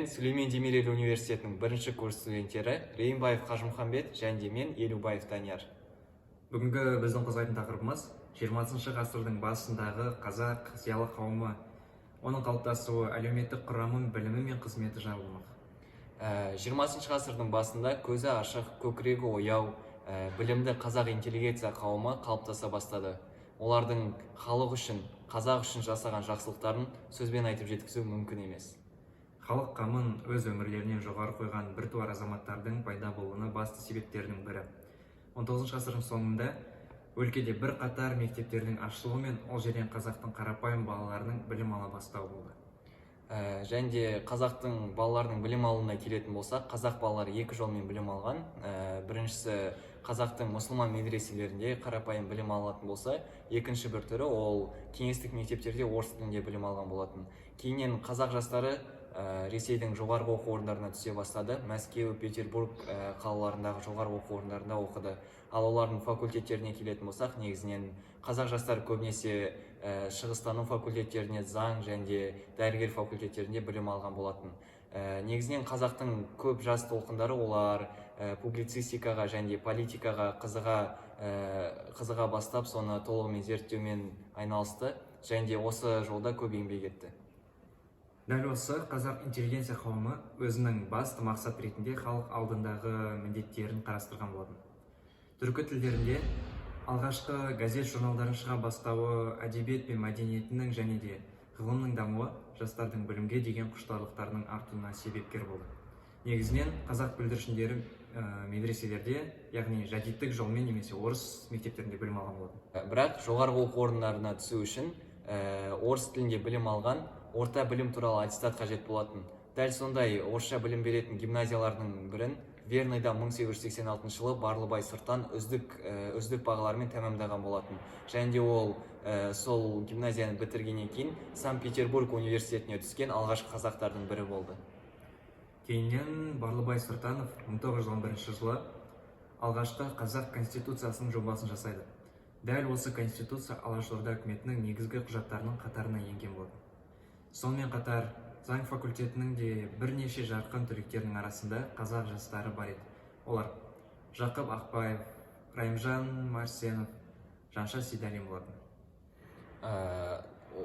Сіздермен Сүлеймен Демирел университетінің бірінші курс студенттері Рейімбаев Қажымұхамбет және де мен, Елубаев Данияр. Бүгінгі біздің қозғайтын тақырыбымыз 20 ғасырдың басындағы қазақ зиялы қауымы, оның қалыптасуы, әлеуметтік құрамы, білімі мен қызметі жайлы болмақ. 20 ғасырдың басында көзі ашық, көкірегі ояу, білімді қазақ интеллигенция қауымы қалыптаса бастады. Олардың халық үшін, қазақ үшін жасаған жақсылықтарын сөзбен айтып жеткізу мүмкін емес. Халық қамын өз өмірлерінен жоғары қойған біртуар азаматтардың пайда болуына басты себептердің бірі 19 ғасырдың соңында өлкеде бірқатар мектептердің ашылуы мен ол жерден қазақтың қарапайым балаларының білім ала бастауы болды. Және де қазақтың балаларының білім алуына келетін болсақ, қазақ балалары екі жолмен білім алған. Біріншісі қазақтың мұсылман медреселерінде қарапайым білім алатын болса, екінші бір түрі ол кеңестік мектептерде орыс тілінде білім алған болатын. Кейіннен қазақ жастары Ресейдің жоғарғы оқу орындарына түсе бастады. Мәскеу, Петербург қалаларындағы жоғарғы оқу орындарында оқыды. Ал олардың факультеттеріне келетін болсақ, негізінен қазақ жастары көбінесе шығыстану факультеттеріне, заң және де дәрігер факультеттерінде білім алған болатын. Негізінен қазақтың көп жас толқындары олар публицистикаға және де политикаға қызыға бастап, соны толығымен зерттеумен айналысты және де осы жолда көп еңбек етті. Дәл осы қазақ интеллигенция қауымы өзінің басты мақсат ретінде халық алдындағы міндеттерін қарастырған болатын. Түркі тілдерінде алғашқы газет журналдардың шыға бастауы, әдебиет пен мәдениетінің және де ғылымның дамуы жастардың білімге деген құштарлықтарының артуына себепкер болды. Негізінен қазақ бүлдіршіндері медреселерде, яғни жадидтік жолмен немесе орыс мектептерінде білім алған болатын. Бірақ жоғарғы оқу орындарына түсу үшін орыс тілінде білім алған орта білім туралы аттестат қажет болатын. Дәл сондай орысша білім беретін гимназиялардың бірін Верныйда 1886 жылы Барлыбай Сыртан үздік бағалармен тәмамдаған болатын. Және де ол сол гимназияны бітіргеннен кейін Санкт Петербург университетіне түскен алғашқы қазақтардың бірі болды. Кейіннен Барлыбай Сыртанов 1911 жылы алғашқы қазақ конституциясының жобасын жасайды. Дәл осы конституция Алашорда үкіметінің негізгі құжаттарының қатарына енген болатын. Сонымен қатар заң факультетінің де бірнеше жарқын түлектерінің арасында қазақ жастары бар еді. Олар Жақып Ақбаев, Райымжан Мәрсенов, Жанша Сейдалин болатын.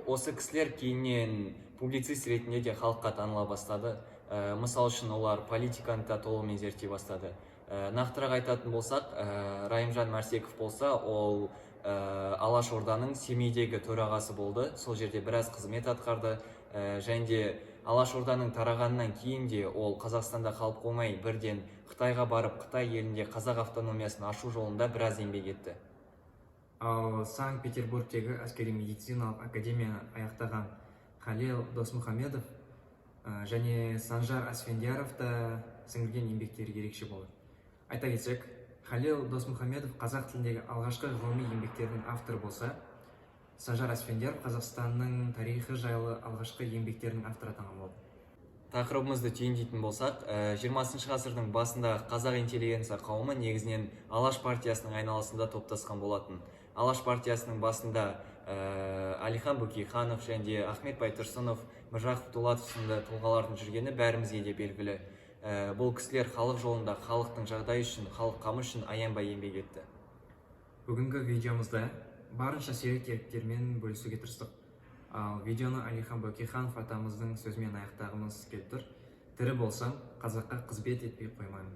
Осы кісілер кейіннен публицист ретінде де халыққа таныла бастады. Мысал үшін, олар политиканы да толығымен зерттей бастады. Нақтырақ айтатын болсақ, Райымжан Мәрсеков болса, ол Алаш Орданың Семейдегі төрағасы болды, сол жерде біраз қызмет атқарды. Және де Алаш Орданың тарағанынан кейін де ол Қазақстанда қалып қоймай, бірден Қытайға барып, Қытай елінде қазақ автономиясын ашу жолында біраз еңбек етті. Ал Санкт Петербургтегі әскери медициналық академияны аяқтаған Халел Досмұхамедов және Санжар Асфендияров та сіңірген еңбектері ерекше болды. Айта кетсек, Халел Досмұхамедов қазақ тіліндегі алғашқы ғылыми еңбектердің авторы болса, Санжар Асфендияров Қазақстанның тарихы жайлы алғашқы еңбектерінің авторы атанған болатын. Тақырыбымызды түйіндейтін болсақ, 20 ғасырдың басындағы қазақ интеллигенция қауымы негізінен Алаш партиясының айналасында топтасқан болатын. Алаш партиясының басында Әлихан Бөкейханов және де Ахмет Байтұрсынов, Міржақып Дулатов сынды тұлғалардың жүргені бәрімізге де белгілі. Бұл кісілер халық жолында, халықтың жағдайы үшін, халық қамы үшін аянбай еңбек етті. Бүгінгі видеомызда барынша сирек деректермен бөлісуге тырыстық. Ал видеоны Әлихан Бөкейханов атамыздың сөзімен аяқтағымыз келіп тұр: «Тірі болсам, қазаққа қызмет етпей қоймаймын».